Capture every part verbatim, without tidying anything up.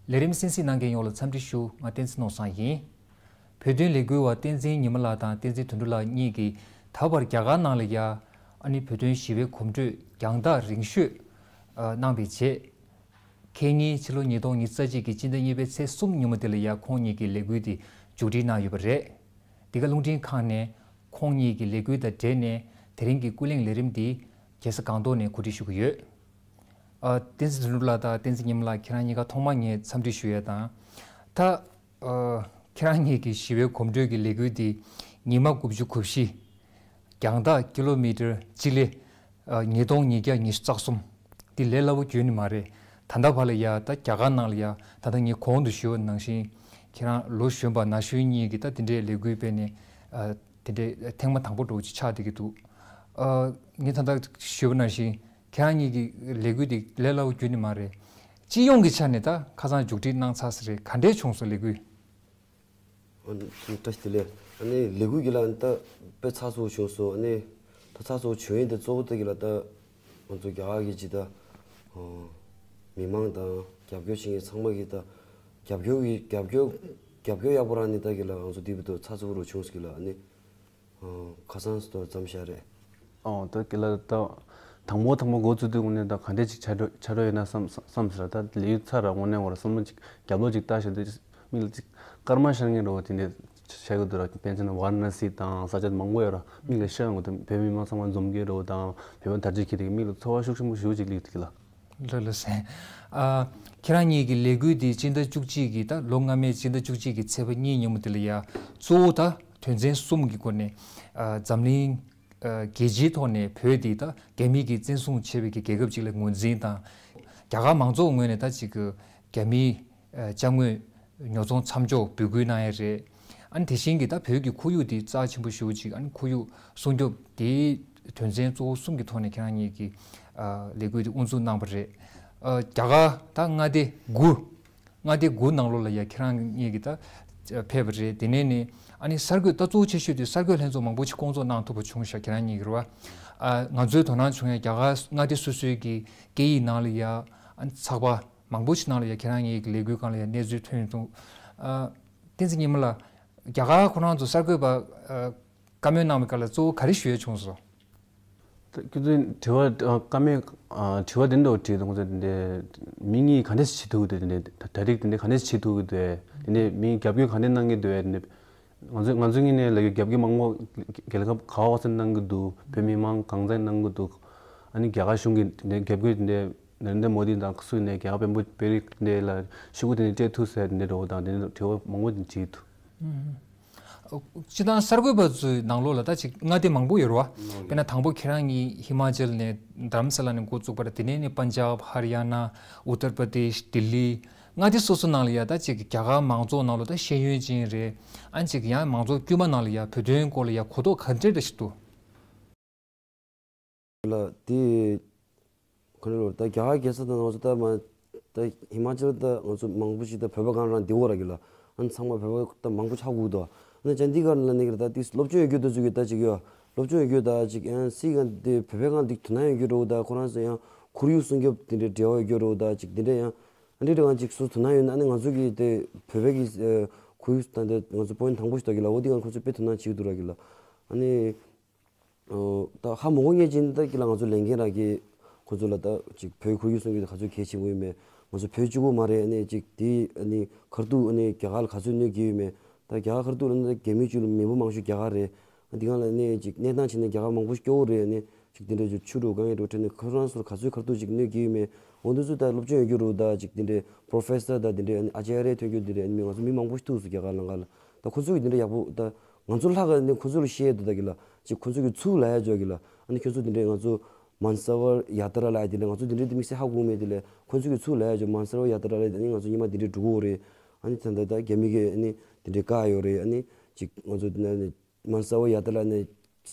ལས་རིམ་གསན་གཟིགས་གནང་མཁན་ཡོངས་ལ་འཚམས་འདྲི་ཞུ། ང་བསྟན་འཛིན་ནོར་བཟང་ཡིན། བོད་དོན་ལས་འགུལ་བ་བསྟན་འཛིན་ཉི་མ་ལགས་དང་བསྟན་འཛིན་དོན་གྲུབ་ལགས་གཉིས་ཀྱིས་ད་བར་རྒྱ་གར་ནང་ལ་ཡ་ཨ་ནི་བོད་དོན་ཞི་བའི་གོམ་བགྲོད་རྒྱང་ཐག་རིང་ཤོས་ཨ་གནང་བའི་རྗེས། ཁེ་ཉིན་ཕྱི་ལོ་ཉིས་སྟོང་ཉི་ཤུ་རྩ་གཅིག་གི་སྤྱི་ཟླ་གཉིས་པའི་ཚེས་གསུམ་ཉིན་མོ་དེ་ལ་ཡ་ཁོང་གཉིས་ཀྱི་ལས་འགུལ་དེ་མཇུག་སྒྲིལ་གནང་ཡོད་པ་རེད། འདི་ག་རླུང་འཕྲིན་ཁང་ནས་ཁོང་གཉིས་ཀྱི་ལས་འགུལ་དང་འབྲེལ་ནས་དེ་རིང་གི་ཀུན་གླེང་ལས་རིམ་འདི་རྒྱལ་ས་སྒང་ཏོག་ནས་གོ་སྒྲིག་ཞུ་གི་ཡོད། ཨ། བསྟན་འཛིན་དོན་གྲུབ་ལགས་དང་བསྟན་འཛིན་ཉི་མ་ལགས། ཁྱེད་རང་གཉིས་ཀ་ཐོག་མར་ངས་འཚམས་འདྲི་ཞུ་ཡ་དང་། ད། ཨ། ཁྱེད་རང་གཉིས་ཀྱི་ཞི་བའི་གོམ་བགྲོད་ཀྱི་ལས་འགུལ་འདི་ཉི་མ་དགུ་བཅུ་གོ་བཞི། རྒྱང་ཐག་ཀི་ལོ་མི་ཊར་སྤྱི་ལེ། ཨ། ཉིས་སྟོང་ཉིས་བརྒྱ་ཉི་ཤུ་རྩ་གསུམ། འདི་ལས་སླ་བོ་ཁྱོན་ནས་མ་རེད། ད་ལྟ་བར་ལ་ཡ་ད་རྒྱ་གར་ནང་ལ་ཡ་ད་ལྟ་ངས་གོང་དུ་ཞུས་པ་ནང་བཞིན་ཁྱེད་རང་ལོ་གཞོན་པ་ན་གཞོན་གཉིས་ཀྱིས་ད་དེ་འདྲའི་ལས་འགུལ་སྤེལ་ནས། ཨ། དེ་འདྲའི་ཐེངས་མ་དང་པོ་འདྲ་བོ་ཅིག་ཆགས་བསྡད་ཀྱི་འདུག་ཨ། ངས་ད་ལྟ་ཞུས་པ་ནང་བཞིན་ཁྱེད་རང་གཉིས་ཀྱི་ལས་འགུལ་འདི་ལས་སླ་བོ་ཁྱོན་ནས་མ་རེད། སྤྱི་ཡོངས་ཀྱི་ཆ་ནས་ད་ཁ་སང་མཇུག་སྒྲིལ་གནང་ཚར་ས་རེད། ག་འདྲས་བྱུང་སོང་ལས་འགུལ། ཨ། བཀྲ་ཤིས་བདེ་ལེགས། ཨ་ནི་ལས་འགུལ་གྱི་ལ་ད་དཔེ་ཚགས་ཚུད་པོ་བྱུང་སོང་། ཨ་ནི་ད་ཚགས་ཚུད་པོ་བྱུང་ཡས་དེ་གཙོ་བོ་དེ་གི་ལ་ད་ང་ཚོ་རྒྱ་གར་གྱི་ཇི་ལྟ་ཨོ་མི་མང་དང་རྒྱབ་སྐྱོར་བྱེད་མཁན་ཚང་མ་གི་ད་རྒྱབ་སྐྱོར་གྱི་རྒྱབ་སྐྱོར་རྒྱབ་སྐྱོར་ཡག་པོ་རག་ནི་ད་གི་ལ་ང་ཚོ་དེ་བར་དུ་ཚགས་ཚུད་པོ་རུ་བྱུང་སོང་གི་ལ། ཨ་ནི་ཨོ་ཁ་སང་སོ་མཚམས་བཞག་རེད། ཨོ་ད་གི་ལ་ད་དང་པོ་དང་པོ་འགོ་བཙུགས་དུས་དངོས་གནས་ད་ག་འདྲས་ཅིག་ཆགས་འགྲོ་ཆགས་འགྲོ་ཡོད་ན་བསམ་བསམ་ཟེར། ད་ལས་ཡུན་ཚར་ར་དངོས་གནས་ངོ་ར་བསམ་བློ་ཅིག་རྒྱབ་ལོག་ཅིག་བཏང་བཞག་དུས། མིག་ལ་ཅིག་སྐར་མ་ཤར་མཁན་འདྲ་བོ་དེ་འདྲ་ཆགས་ཀྱི་འདུག་ར། དཔེར་ན་ཝཱ་ར་ཎ་སི་དང་ས་ཆ་མང་པོ་ཡོད་ར། མིག་ལ་ཤར་ཡོང་གི་འདུག་བོད་མི་མང་ཚང་མ་འཛོམས་ཀྱི་འདྲ་བོ་དང་བོད་པ་དར་རྒྱས་ཁྱེར་དེ་གི་མིག་ལ་ཚོར་བ་ཤུགས་ཆེན་པོ་ཞེ་པོ་ཅིག་སླེབས་ཀྱི་འདུག་གི་ལ། ལགས་ལགས་སེ། ཨ། ཁྱེད་རང་གཉིས་ཀྱི་ལས་འགུལ་འདི་སྤྱི་ཟླ་བཅུ་གཅིག་གི་ད་ལོ་སྔ་མའི་སྤྱི་ཟླ་བཅུ་གཅིག་གི་ཚེས་པ་གཉིས་ཉིན་མོ་དེ་ལ་ཡ་གཙོ་བོ་ད་དོན་ཚན་གསུམ་གྱི་སྒོ་ནས། ཨ། འཛམ་གླིང་ཨ། རྒྱལ་སྤྱིའི་ཐོག་ནས་བོད་འདི་ད་རྒྱ་མི་གིས་བཙན་བཟུང་བྱས་པའི་གི་རྒྱལ་ཁབ་ཅིག་ལ་ངོས་འཛིན་དང་། རྒྱ་གར་མང་ཚོགས་ངོས་ནས་ད་ཅིག་གི་རྒྱ་མིའི་ཨ། ཅ་དངོས་ཉོ་ཚོང་མཚམས་འཇོག་འབོད་སྐུལ་གནང་ཡ་རེད། ཨ་ནི་དེ་བཞིན་གྱི་ད་བོད་ཀྱི་ཁོར་ཡུག་འདི་རྩ་ཆེན་པོ་ཞེ་པོ་ཅིག་ཨ་ནི་ཁོར་ཡུག་སྲུང་སྐྱོབ་དེའི་དོན་ཚན་གཙོ་བོ་གསུམ་གྱི་ཐོག་ནས་ཁྱེད་རང་གཉིས་ཀྱིས་ཨ། ལས་འགུལ་འདི་དབུ་འཛུགས་གནང་བ་རེད། ཨ། རྒྱ་གར་ད་མངའ་སྡེ་དགུ། མངའ་སྡེ་དགུ་ནང་ལོགས་ལ་ཡ་ཁྱེད་རང་གཉིས་ཀྱིས་ད་ཕེབས་པ་རེད། དེ་ནས་ནི་ཨ་ནི་གསར་འགོད་ད་གཙོ་བོ་ཆེ་ཤོས་དེ་གསར་འགོད་ལྷན་ཚོགས་མང་པོ་ཞིག་སྐོང་ཚོགས་གནང་ཐུབ་པ་བྱུང་ཤག་ཁྱེད་རང་གཉིས་ཀྱིས་རེད་བ། ཨ། ང་ཚོའི་དོ་སྣང་བྱུང་ཡ་རྒྱ་གར་མངའ་སྡེ་སོ་སོའི་གི་སྐད་ཡིག་ནང་ལ་ཡ་ཨ་ནི་ཚགས་པར་མང་པོ་ཞིག་ནང་ལ་ཡ་ཁྱེད་རང་གཉིས་ཀྱི་ལས་འགུལ་སྒང་ལ་ཡ་གནས་ཚུལ་ཐོན་ཡོང་དུས། ཨ། བསྟན་འཛིན་ཉི་མ་ལགས། རྒྱ་གར་ཁོ་རང་ཚོ་གསར་འགོད་པ་ཨ། བཀའ་མོལ་གནང་བའི་སྐབས་ལ་གཙོ་བོ་ག་རེ་ཞུ་ཡ་བྱུང་སོང་། ད་ཁྱོད་ཚོའི་དྲི་བ་ཨ། བཀའ་མོལ་ཨ། དྲི་བ་དེ་འདྲ་བོ་དྲིས་འདུག་ཁོང་ཚོས་དེ་འདྲའི་མི་གཉིས་ག་འདྲས་བྱེད་ཐུབ་ཀྱི་འདུག་དེ་འདྲའི་ད་ད་རེས་དེ་འདྲའི་ག་འདྲས་བྱེད་ཐུབ་ཀྱི་འདུག་དེ་འདྲའི་མི་རྒྱབ་སྐྱོར་ག་འདྲས་གནང་གི་འདུག་དེ་འདྲའི་ང་ཚོ་ང་ཚོ་གཉིས་ནས་ལབ་ཀྱི་རྒྱབ་སྐྱོར་མང་པོ་རྒྱལ་ཁབ་ག་བ་ག་ས་གནང་གི་འདུག་བོད་མི་མང་གང་ཚང་གནང་གི་འདུག་ཨ་ནི་རྒྱ་གར་གཞུང་གིས་དེ་འདྲའི་རྒྱབ་སྐྱོར་དེ་འདྲའི་ནར་ཨེན་དྲ་མོ་དི་དང་སུ་ནས་རྒྱ་གར་དཔོན་པོ་བེ་རི་དེ་འདྲའི་ལ་ཤོག་གུ་དེ་འདྲའི་སྤྲད་ཐུབ་ཟེར་དེ་འདྲའི་འདྲ་བོ་དང་དེ་འདྲའི་དྲི་བ་མང་པོ་དེ་དྲིས་འདུག་སྤྱིར་བཏང་གསར་འགོད་པ་ཚོའི་ནང་ལོགས་ལ་ད་ཅིག་མངའ་སྡེ་མང་པོ་ཡོད་རེད་བ། དཔེར་ན་དང་པོ་ཁྱེད་རང་གཉིས་ཧི་མ་ཅལ་ནས་དྷ་རམ་ས་ལ་ནས་འགོ་བཙུགས་པ་རེད། དེ་ནས་ནི་པན་ཇབ། ཧར་ཡ་ན། ཨུ་ཏར་པར་དེཤ། ལྡི་ལི། མངའ་སྡེ་སོ་སོ་ནང་ལ་ཡ་ད་ཅིག་རྒྱ་གར་མང་ཚོགས་ནང་ལོགས་ད་ཤེས་ཡོན་ཅན་རེད། ཨ་ནི་ཅིག་ཡང་མང་ཚོགས་དཀྱུས་མ་ནང་ལ་ཡ་བོད་དོན་སྐོར་ལ་ཡ་གོ་རྟོགས་ག་འདྲ་འདྲ་ཞིག་འདུག་ལ་དེ། ཁོ་ནི་ལོར་ད་རྒྱ་གར་རྒྱལ་ས་དང་ང་ཚོ་ད་མ་ད་ཧི་མ་ཅལ་ད་ང་ཚོ་མང་པོ་ཞིག་ད་བོད་པ་གང་རང་འདི་འོ་ར་གི་ལ། ཨ་ནི་ཚང་མ་བོད་པ་ད་མང་པོ་ཆགས་དགོས་དོ། ཨ་ནི་ཅན་དི་གར་ལ་ནི་གི་ད་དེ་སློབ་སྦྱོང་ཡོད་རྒྱུ་ད་ཚུགས་གི་ད་ཅིག་ཡོད། སློབ་སྦྱོང་ཡོད་རྒྱུ་ད་ཅིག་ཨ་སི་ག་དེ་བོད་པ་གང་འདི་དོ་སྣང་ཡོད་རྒྱུ་རོ། ད་ཁོ་རང་ཚོ་ཡང་ཁོར་ཡུག་སྲུང་སྐྱོབ་དེ་འདྲའི་འབྲེལ་བ་ཡོད་རྒྱུ་རོ། ད་ཅིག་དེ་འདྲ་ཡང་ཨ་འདྲི་འདྲ་གང་ཅིག་སུ་དོ་སྣང་ཡོད་ན་ཨ་ནི་ང་ཚོ་གི་དེ་བོད་པའི་གི་ཁོར་ཡུག་ད་འདི་ང་ཚོ་པོ་ཡིན་ཊི་དང་པོ་ཞིག་ད་གི་ལ་འོ་དེ་གང་ཁོ་ཚོ་དཔེ་དོ་སྣང་བྱེད་ཀྱི་འདུག་ར་གི་ལ། ཨ་ནི། ཨོ། ད་ཧ་མ་གོ་ངེས་ཅན་ད་ཀི་ལ་ང་ཚོ་ལས་འགན་རག་གི། ཁོ་ཚོ་ལ་ད་ཅིག་བོད་ཁོར་ཡུག་སྲུང་སྐྱོབ་དེ་ག་ཚོད་གལ་ཆེན་པོ་ཡིན་མེད། ང་ཚོ་བོད་གཅིག་པོ་མ་རེད། ཨ་ནི་ཅིག་དེ་ཨ་ནི་ཁ་ཐུག་ཨ་ནི་རྒྱ་གར་ལ་ག་ཚོད་གནོད་སྐྱེལ་ཡོད་མེད། ད་རྒྱ་གར་ཁ་ཐུག་ལ་ནི་ད་རྒྱ་མི་གཅིག་ལ་མི་འབོར་མང་ཤོས་རྒྱ་གར་རེད། ཨ་དེ་གང་ལ་ཨ་ནི་ཅིག་གནས་སྟངས་བྱས་ན་རྒྱ་གར་མང་པོ་ཞིག་སྐྱོ་བོ་རེད། ཨ་ནི་ཅིག་དེ་འདྲ་ཅིག་ཆུ་འགྲོ་གང་ཡིན་འགྲོ་ཁྲོད་ནས་ཁོ་རང་ཚོར་ག་ཚོད་ཁ་ཐུག་ཅིག་གནོད་སྐྱེལ་ཡོད་མེད། འོ་འདི་ཚོ་ད་སློབ་སྦྱོང་ཡོད་རྒྱུ་རུ་ད་ཅིག་དེ་འདྲའི་པོ་རོ་ཕེ་སར་ད་དེ་འདྲའི་ཨ་ནི་ཨ་ཅཱརྱ་ཐོན་རྒྱུ་དེ་འདྲའི་ཨ་ནི་མི་ང་ཚོ་མི་མང་པོ་ཞིག་ཐུག་སོང་རྒྱ་གར་ལ་ང་ལ། ད་ཁོ་ཚོ་གི་དེ་འདྲ་ཡག་པོ་ད། ང་ཚོ་ལྷག་ག་ནས་ཁོ་ཚོ་ལ་བཤད་འདུག་ད་གི་ལ། ཅིག་ཁོ་ཚོ་གི་ཚུགས་ལ་ཡ་འཇོག་གི་ལ། ཨ་ནི་ཁྱོད་ཚོ་དེ་འདྲའི་ང་ཚོ་མན་སར་ཝར་ཡ་ཏྲ་ལ་ཡ་དེ་འདྲ་ང་ཚོ་དེ་འདྲའི་དེ་དམིགས་བསལ་ཧ་གོ་མེད་དེ་ལས་ཁོ་ཚོ་གི་ཚུགས་ལ་ཡ་འཇོག་མན་སར་ཝར་ཡ་ཏྲ་ལ་ཡ་དེ་ནི་ང་ཚོ་ཉི་མ་དེ་འདྲའི་འགྲོ་གི་ཡོད་རེད། ཨ་ནི་ད་ད་ད་རྒྱ་མི་གི་ཨ་ནི་དེ་འདྲའི་བཀག་ཡོད་རེད། ཨ་ནི་ཅིག་ང་ཚོ་དེ་ན་ནི་མན་སར་ཝར་ཡ་ཏྲ་ལ་ནི་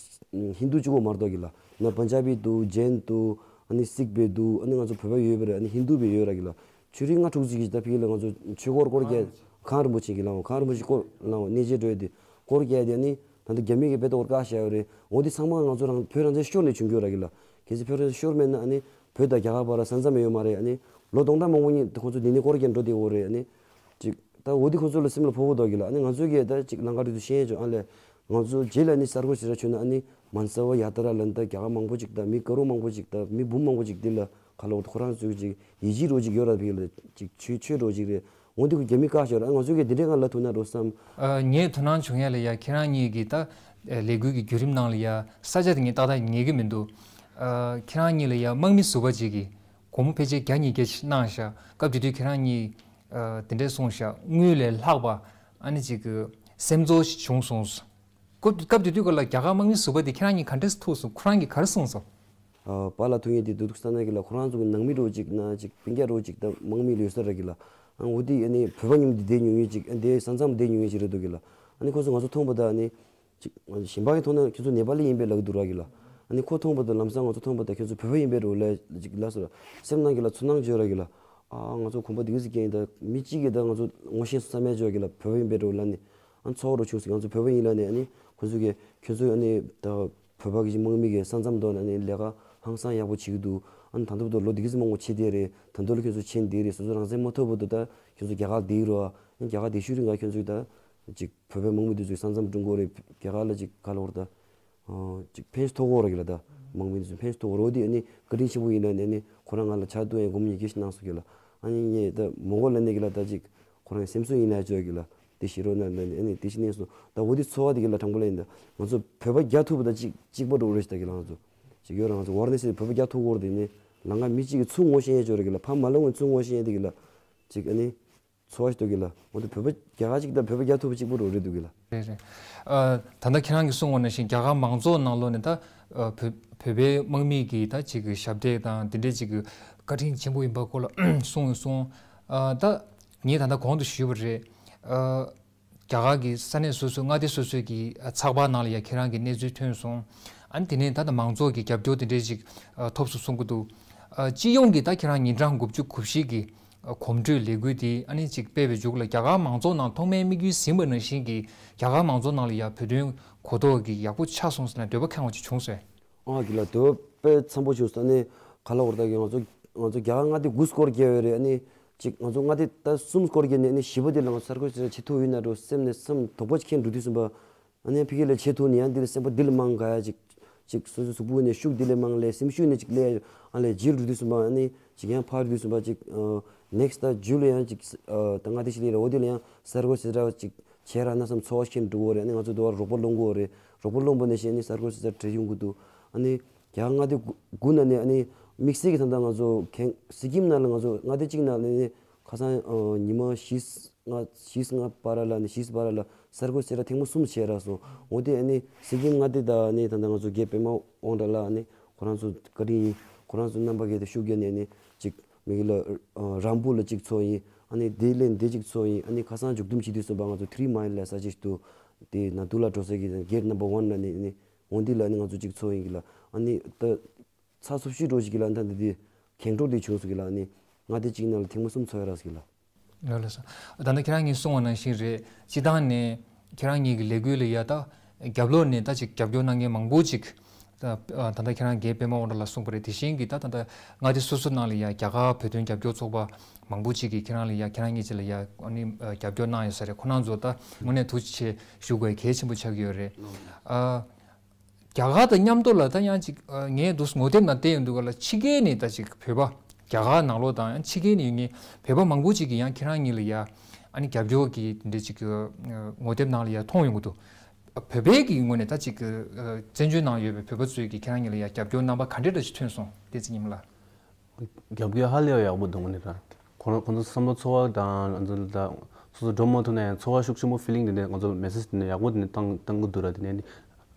ཧིན་དུ་གཅིག་པོ་མ་གཏོགས་གི་ལ། ན་པན་ཇ་བི་འདུག་ཇེན་འདུག་ཨ་ནི་སིག་བེ་འདུག་ཨ་ནི་ང་ཚོ་བོད་པ་ཡོད་པ་རེད། ཨ་ནི་ཧིན་དུ་བེ་ཡོད་ར་གི་ལ། ཆོས་རིག་ལྔ་དྲུག་ཅིག་གི་ད་ཕི་ལ་ང་ཚོ་ཆོས་སྐོར་སྐོར་རྒྱག་ཁང་རིན་པོ་ཆེ་གི་ལའོ། ཁང་རིན་པོ་ཆེ་སྐོར་ལའོ་གནས་མཇལ་འགྲོ་ཡ་དེ་སྐོར་རྒྱག་ཡ་དེ་ཨ་ནི་ད་ལྟ་རྒྱ་མི་གི་བེ་ཏོག་བཀག་བཞག་ཡོད་རེད། འོ་དེ་ཚང་མ་ང་ཚོ་རང་བོད་རང་བཙན་ཤོར་ནས་བྱུང་རྒྱུ་ར་གི་ལ། གལ་སྲིད་བོད་རང་བཙན་ཤོར་མེད་ན་ཨ་ནི་བོད་དང་རྒྱ་གར་བར་ལ་ས་མཚམས་ཡོད་མ་རེད། ཨ་ནི་ ལོ་སྟོང་ཕྲག་མང་པོ་ཉིད་ཁོང་ཚོ་འདི་ནས་སྐོར་རྒྱག་འགྲོ་བསྡད་ཡོད་རེད། ཨ་ནི་ཅིག་ད་འོ་འདི་ཁོང་ཚོ་ལ་སེམས་ལ་ཕོག་གི་འདུག་གི་ལ། ཨ་ནི་ང་ཚོ་གིས་ད་ཅིག་ལམ་ཁ་རེ་དུ་ཤེས་ཡ་ཅོ། ཨ་ལས་ང་ཚོ་རྗེས་ལ་ནི་གསར་འགོད་ཞིག་ར་བྱུང་ན། ཨ་ནི་མན་ས་བ་ཡ་ཏྲ་ལ་ད་རྒྱ་གར་མང་པོ་ཅིག་དང་མི་དཀར་པོ་མང་པོ་ཅིག་དང་མི་འབུམ་མང་པོ་ཅིག་འདི་ལ་ག་ལ་འོ་ཁོ་རང་ཚོ་ཅིག་ཡིད་ཆེས་རོ་ཅིག་ཡོད་ར། བི་ལ་ཅིག་ཆོས་ཆོས་རོ་ཅིག་རེད། འོ་འདི་ཁོ་རྒྱ་མི་བཀག་ཤོག་ར། ང་ཚོ་གིས་འདི་འདྲའི་ང་ལ་ཐུག་ན་རོ་བསམ། ཨ། ངས་དོ་སྣང་བྱུང་ཡ་ལ་ཡ། ཁྱེད་རང་གཉིས་ཀྱི་ད་ལས་འགུལ་གྱི་བརྒྱུད་རིམ་ནང་ལ་ཡ་ས་ཆ་དེ་ངས་ཏག་ཏག་ངེས་ཀྱི་མི་འདུག་ཨ། ཁྱེད་རང་གཉིས་ལ་ཡ་དམག་མི་ཟུར་པ་ཅིག་གིས་སྒོར་མོ་ཕལ་ཆེར་བརྒྱ་ཉིས་བརྒྱ་ཞིག་གནང་ཤག་སྐབས་དེ་དུས་ཁྱེད་རང་གཉིས་ཨ་དེ་འདྲས་གསུངས་ཤག་དངུལ་ལས་ལྷག་པ་ཨ་ནི་ཅིག་གི་སེམས་ཚོར་ཞིག་བྱུང་སོང་། སྐབས་སྐབས་དེ་དུས་སྐབས་ལ་རྒྱ་གར་དམག་མི་ཟུར་པ་དེ་ཁྱེད་རང་གཉིས་ག་འདྲས་ཐུག་སོང་། ཁོ་རང་གིས་ག་རེ་གསུངས་སོང་། ཨ། པཱ་ལགས་ཐུག་མཁན་དེ་འདུག་འདུག་ས་ན་གི་ལ། ཁོ་རང་ཚོ་གི་ནང་མི་རོ་ཅིག་ན་ཅིག་སྤུན་ཀྱག་རོ་ཅིག་ད་དམག་མི་ལ་ཡོད་ས་ར་གི་ལ། ཨ། འོ་དེ་ཨ་ནི་བོད་པ་མཉམ་དུ་བསྡད་མྱོང་ཡས་ཅིག་ཨ། དེ་ས་མཚམས་བསྡད་མྱོང་ཡས་ཅིག་རེད་འདུག་གི་ལ། ཨ་ནི་ཁོ་ཚོ་ང་ཚོ་མཐོང་པ་ད་ཨ་ནི་ཅིག་གཞན་པ་གིས་མཐོང་ན་ཁྱོད་ཚོ་ནེ་པ་ལི་ཡིན་པས་ལབ་ཀྱི་འདུག་ར་གི་ལ། ཨ་ནི་ཁོ་མཐོང་པ་དང་ལམ་སང་ང་ཚོ་མཐོང་པ་དང་ཁྱོད་ཚོ་བོད་པ་ཡིན་པས་རོ་ལབ་ཅིག་ལབ་སོང་ར། སེམས་ནང་གི་ལ་ཚོར་སྣང་བྱོས་ར་གི་ལ། ཨ། ང་ཚོ་གོམ་པ་འདི་ག་ཟིག་སྐྱེས་ཡིན། ད་མི་གཅིག་གིས་ད་ང་ཚོ་ངོ་ཤེས་སོང་བསམ་ཡ་བྱོས་གི་ལ། བོད་པ་ཡིན་པས་རོ་ལབ་ནས། ཨ། ཚོར་བ་རོ་བྱུང་སོང་། ང་ཚོ་བོད་པ་ཡིན་ལབ་ནས། ཨ་ནི་ཁོ་ཚོ་གིས་ཁྱོད་ཚོ་ཨ་ནི་ད་བོད་པ་གི་དམག་མི་གི་ས་མཚམས་ཐོག་ལ་ནི་ལས་ཀ་ཧང་སང་ཡག་པོ་བྱེད་ཀྱི་འདུག་ཨ་ནི་ད་ལྟ་བར་དུ་ལོ་འདི་ག་ཟིག་མང་པོ་ཕྱིན་བསྡད་རེད། ད་ལྟ་ལ་ཁྱོད་ཚོ་ཕྱིན་བསྡད་རེད། སོ་སོ་རང་བཙན་མ་ཐོབ་བར་དུ་ད་ཁྱོད་ཚོ་རྒྱ་གར་བསྡད་ཀྱི་རོ། ཨ་ནི་རྒྱ་གར་བསྡད་ཤུལ་རིང་ག་ཁྱོད་ཚོ་གིས་ད་ཅིག་བོད་པའི་དམག་མི་འདི་ཚོའི་ས་མཚམས་བསྐྲུན་དགོས་རེད། རྒྱ་གར་ལ་ཅིག་ག་ལ་བར་ད། ཨོ། ཅིག་ཕན་ཐོགས་ཀྱི་རེད་ལ། ད་དམག་མི་ཚོ་ཕན་ཐོགས་ཀྱི་རེད། དེ་ཨ་ནི་བཀའ་དྲིན་ཆེན་པོ་ཡིན་ལ་ནི། ཨ་ནི་ཁོ་རང་ང་ལ་ཕྱག་ཏུ་ཡང་སྒོར་མོ་ཉིས་བརྒྱ་ཞིག་གནང་སོང་གི་ལ། ཨ་ནི་ངས་ད་མོན་གྷོ་ལ་ནི་གི་ལ། ད་ཅིག་ཁོ་རང་སེམས་གསོ་ཡིན་ལ་ཅོག་གི་ལ། དེ་ཤི་རོགས་གནང་ལ་ནི། ཨ་ནི་དེ་ཤི་ནས་སོང་ད་འོ་དེ་ཚོར་བ་དེ་གི་ལ། དྲང་པོ་ལ་ཡིན་ད་ང་ཚོ་བོད་པ་རྒྱག་ཐུབ་པ་ད་ཅིག་གཅིག་པ་འགྲོ་རེད་ད་གི་ལ། ང་ཚོ་ཅིག་ཡོད་ར། ང་ཚོ་ཝར་ནི་སི་བོད་པ་རྒྱག་ཐུབ་ཀྱི་རེད། དེ་ནི་ལ་ང་མི་གཅིག་གི་ཚུར་ངོ་ཤེས་ཡ་ཅོག་རེད་གི་ལ། ཕ་མ་ལ་ངོ་ཚུར་ངོ་ཤེས་ཡ་དེ་གི་ལ། ཅིག་ཨ་ནི། ཚོར་བ་ཞིག་འདུག་གི་ལ། འོ་དེ་བོད་པ་རྒྱ་གར་ཅིག་དང་བོད་པ་རྒྱག་ཐུབ་པ་གཅིག་པ་རོ་རེད་འདུག་གི་ལ། རེད་རེད། ཨ། ད་ལྟ་ཁྱེད་རང་གིས་གསུངས་པ་ནང་བཞིན་རྒྱ་གར་མང་ཚོགས་ནང་ལོགས་ནས་ད། ཨ། བོད་བོད་པའི་དམག་མི་གི་ད་ཅིག་གི་ཞབས་འདེགས་དང་དེ་འདྲའི་ཅིག་གི་བཀའ་དྲིན་ཆེན་པོ་ཡིན་པ་སྐོར་ལ་གསུངས་ཡོད་སོང་། ཨ། ད་ངས་ད་ལྟ་གོང་དུ་ཞུས་པ་རེད། ཨ། རྒྱ་གར་གྱི་ས་གནས་སོ་སོའི་མངའ་སྡེ་སོ་སོའི་གི་ཚགས་པར་ནང་ལ་ཡ་ཁྱེད་རང་གི་གནས་ཚུལ་ཐོན་སོང་། ཨ་ནི་དེ་ནས་ད་ལྟ་མང་ཚོགས་ཀྱི་རྒྱབ་སྐྱོར་དེ་འདྲའི་ཅིག་ཨ། ཐོབ་སོང་གསུང་གི་འདུག་ཨ། སྤྱི་ཡོངས་ཀྱི་ད་ཁྱེད་རང་ཉིན་གྲངས་དགུ་བཅུ་གོ་བཞི་གི་ཨ། གོམ་བགྲོད་ལས་འགུལ་དེ་ཨ་ནི་ཅིག་སྤེལ་བའི་མཇུག་ལ་རྒྱ་གར་མང་ཚོགས་ནང་ཐོག་མའི་དམིགས་ཡུལ་ཟིན་པ་ནང་བཞིན་གྱི་རྒྱ་གར་མང་ཚོགས་ནང་ལ་ཡ་བོད་དོན་གོ་རྟོགས་ཀྱི་ཡག་པོ་ཆགས་སོང་ཟེར་ན་འདོད་པ་ཁེངས་པ་ཅིག་བྱུང་སོང་། ཨང་གི་ལ། འདོད་པ་དཔེ་འཚམ་པོ་བྱུང་སོང་། ཨ་ནི་ག་ལ་བར་ད་གི་ང་ཚོ་ང་ཚོ་རྒྱ་གར་མངའ་སྡེ་དགུ་སྐོར་རྒྱག་ཡོད་རེད། ཨ་ནི་ཅིག་ང་ཚོ་མངའ་སྡེ་ད་གསུམ་སྐོར་རྒྱག་ནས། ཨ་ནི་བཞི་པ་དེ་ལ་ང་ཚོ་གསར་འགོད་ཟེར་བྱེད་ཐུབ་ཡོད་ན་འགྲོ་སེམས་ནས་སེམས་དོགས་པ་ཅིག་ཁེངས་འགྲོ་དུས་ཙམ་པ། ཨ་ནི་ཕ་གི་ལ་བྱེད་ཐུབ་ནས་ཡང་འདི་ལ་སེམས་པ་འདི་ལ་མང་ག་ཡ་ཅིག་ཅིག་སོ་སོའི་གཟུགས་པོ་ནས་ཤུགས་འདི་ལ་མང་ལས་སེམས་ཤུགས་ནས་ཅིག་ལས། ཨ་ལས་རྗེས་རུ་དུས་ཙམ་པ། ཨ་ནི་ཅིག་ཡང་ཕར་དུས་ཙམ་པ་ཅིག་ཨ། ནེག་སི་ཊི་ད་ཇུ་ལ་ཡང་ཅིག་ཨ། ད་མངའ་སྡེ་ཞིག་ལ་ཡིན་ར། འོ་དེ་ལ་ཡང་གསར་འགོད་ཟེར་འདྲ་ཅིག་བྱས་ར་ན་བསམ་ཚོར་བ་ཤེས་འགྲོ་གི་རེད། ཨ་ནི་ང་ཚོ་དུ་བ་རོགས་པ་སློང་གི་རེད། རོགས་པ་སློང་པ་ནས་བཤད་ནི་གསར་འགོད་ཟེར་འདྲ་བྲིས་ཡོང་གི་འདུག་ཨ་ནི་རྒྱ་གར་མངའ་སྡེ་དགུ་དགུ་ནང་ནས་ཨ་ནི་དམིགས་བསལ་གྱི་ད་ལྟ་ང་ཚོ་གན་སི་ཀིམ་ནང་ལ་ང་ཚོ་མངའ་སྡེ་གཅིག་ནང་ལ་ནི་ཁ་སང་ཨ། ཉི་མ་བཞི་ལྔ་བཞི་ལྔ་བར་ལ་ནི་བཞི་བར་ལ་གསར་འགོད་ཟེར་ར་ཐེངས་མ་གསུམ་བྱས་ར་སོང་། འོ་དེ་ཨ་ནི་སི་ཀིམ་མངའ་སྡེ་དང་ནི་ད་ལྟ་ང་ཚོ་རྒན་པད་མ་དབང་གྲགས་ལགས་ཨ་ནི་ཁོ་རང་ཚོ་བཀའ་དྲིན་ཡིན། ཁོ་རང་ཚོ་རྣམ་པ་གིས་དེ་ཤུགས་བརྒྱབ་ནས་ནི་ཅིག་མི་གི་ལ་ཨ། རམ་པུར་ལ་གཅིག་ཚོགས་ཡིན། ཨ་ནི་དེ་ལས་འདི་གཅིག་ཚོགས་ཡིན། ཨ་ནི་ཁ་སང་མཇུག་བསྡོམས་བྱེད་དུས་ཙམ་པ་ང་ཚོ་ཐི་རི་མའིལ་ལ་ས་ཆ་ཞིག་འདུག་དེ་ནཱ་དུ་ལ་འགྲོ་ས་གི་གེ་ཊི་ནམ་བར་ཝན་ལ་ནི་ནི་འོ་འདི་ལ་ནི་ང་ཚོ་གཅིག་ཚོགས་ཡིན་གི་ལ། ཨ་ནི་ད་ཚགས་ཚུད་ཤོས་འགྲོ་ཞིག་གི་ལ་ད་འདི་དེ་གང་འགྲོ་དེ་བྱུང་སོང་གི་ལ། ཨ་ནི་མངའ་སྡེ་གཅིག་ནང་ལ་ཐེངས་མ་གསུམ་ཚོགས་ཡ་རག་སོང་གི་ལ། ལགས་ལགས་སོ། ད་ལྟ་ཁྱེད་རང་གིས་གསུངས་པ་ནང་བཞིན་རེད། སྤྱི་བཏང་ནས་ཁྱེད་རང་གཉིས་ཀྱི་ལས་འགུལ་ལ་ཡ་ད་རྒྱབ་ལོགས་ནས་ད་ཅིག་རྒྱབ་སྐྱོར་གནང་མཁན་མང་པོ་ཅིག་ད་ད་ལྟ་ཁྱེད་རང་རྒན་པད་མ་དབང་གྲགས་ལགས་གསུངས་པ་རེད། དེ་བཞིན་གྱི་ད་ད་ལྟ་མངའ་སྡེ་སོ་སོ་ནང་ལ་ཡ་རྒྱ་གར་བོད་དོན་རྒྱབ་སྐྱོར་ཚོགས་པ་མང་པོ་ཅིག་གིས་ཁྱེད་རང་ལ་ཡ་ཁྱེད་རང་གཉིས་ཅིག་ལ་ཡ་ཨ་ནི་རྒྱབ་སྐྱོར་གནང་ཡོད་ས་རེད། ཁོ་རང་ཚོ་ད་དངོས་གནས་ཐུགས་རྗེ་ཆེ་ཞུ་དགོས་གལ་ཆེན་པོ་ཆགས་ཀྱི་ཡོད་རེད། ཨ། རྒྱ་གར་དང་མཉམ་དུ་ལ་ད་ཡང་ཅིག་ཨ། ངས་འདུག་ངོ་དེབ་ནང་བལྟས་ཡོང་དུས་ག་ལ་ཕྱི་རྒྱལ་ནས་ད་ཅིག་བོད་པ་རྒྱ་གར་ནང་ལོགས་དང་ཡང་ཕྱི་རྒྱལ་ནས་ཡོང་མཁན་བོད་པ་མང་པོ་ཅིག་གིས་ཡང་ཁྱེད་རང་གཉིས་ལ་ཡ་ཨ་ནི་རྒྱབ་སྐྱོར་གྱི་དེ་འདྲ་ཅིག་གི་ཨ། ངོ་དེབ་ནང་ལ་ཡ་མཐོང་ཡོང་གི་འདུག་བོད་པའི་གི་ངོས་ནས་ད་ཅིག་གི་ཨ། བཙན་བྱོལ་ནང་ཡོད་པའི་བོད་པ་ཚོས་ཀྱིས་ཁྱེད་རང་གཉིས་ལ་ཡ་རྒྱབ་སྐྱོར་རྣམ་པ་ག་འདྲ་འདྲ་ཞིག་ཐོན་སོང་། བལྟས་ཚེ་ཉི་མ་ལགས། རྒྱབ་སྐྱོར་ཧ་ལས་ཡག་པོ་འདུག་ནི་ར། ཁོ་རང་ཁོ་ཚོ་བསམ་བློ་ཚོར་བ་དང་ང་ཚོ་ལ་ད་སོ་སོ་འགྲོ་མ་ཐུབ་ན་ཡང་ཚོར་བ་ཤུགས་ཆེན་པོ་ཕི་ལིང་དེ་འདྲ་ང་ཚོ་མེ་སེ་ཇི་དེ་འདྲ་ཡག་པོ་དེ་འདྲ་བཏང་བཏང་གི་འདུག་ར། དེ་ནས་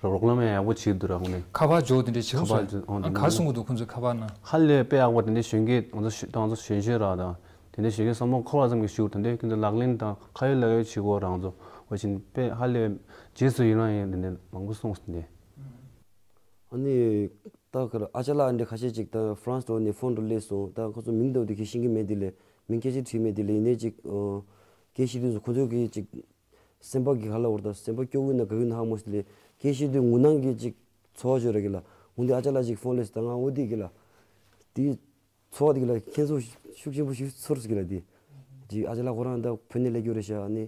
རོགས་རོགས་རམ་ཡང་ཡག་པོ་བྱེད་ཀྱི་འདུག་ར། དངོས་གནས་ཁ་པར་འཇོག་དེ་འདྲ་བྱེད་ཁ་སོང་། པར་འཇོག་ཨང་། ཨ་དེ་ག་རེ་ནས་གསུང་གི་འདུག་ཁོང་ཚོའི་ཁ་པར་ནང་། ཧ་ལས་དཔེ་ཡག་པོ་དེ་འདྲ་གཞོན་སྐྱེས་ང་ཚོ་ཞོ་ད་ང་ཚོ་གཞོན་གཞོན་ར་དང་དེ་འདྲ་གཞོན་སྐྱེས་བསམ་བློ་འཁོར་བ་ཙམ་གྱིས་ཞུ་དེ་འདྲ་ཁྱོད་ཚོ་ལག་ལེན་དང་ཁ་ཡོད་ལག་ཡོད་བྱེད་དགོས་རང་ཚོ་འོ་བཞིན་དཔེ་ཧ་ལས་རྗེས་སུ་ཡི་རང་ཡིན་དེ་འདྲ་མང་པོ་གསུངས་སོང་དེ། ཨ་ནི། ད་ཁར་ཨ་ཅག་ལགས་འདྲ་ཁ་ཤས་ཅིག་ད་ཧྥ་རན་སི་འགྲོ་ནས་ཕོན་འགྲོ་སླེབས་སོང་། ད་ཁོ་ཚོ་མིང་དང་དེ་གས་ཤེས་ཀྱི་མེད་དེ་ལས་མིང་སྐད་ཆ་དྲིས་མེད་དེ་ལས་ཡིན་ནའི་ཅིག་ཨ། སྐད་ཤེས་དུས་སུ་ཁོ་ཚོ་གི་ཅིག་སེམས་པ་གི་ག་ལ་བར་ད་སེམས་པ་སྐྱོ་གི་ན་དགའ་གི་ན་ཧ་མོ་ཞིག་ལས་སྐད་ཤེས་དུས་ངུ་སྣང་གི་ཅིག་ཚོར་བ་ཅིག་ཡོད་ར་གི་ལ། འོན་ཏེ་ཨ་ཅག་ལགས་ཅིག་ཕོན་སླེབས་སོང་། ད་ང་འོ་དེ་གི་ལ་དེ་ ཚོར་བ་དེ་གི་ལ་ཁྱད་མཚར་ཤུགས་ཆེན་པོ་ཞིག་ཚོར་སོང་གི་ལ་དེ། ཅིག་ཨ་ཅག་ལགས་ཁོ་རང་ད་བོད་ནས་སླེབས་རྒྱུ་རེད་ཤག་ཨ་ནི་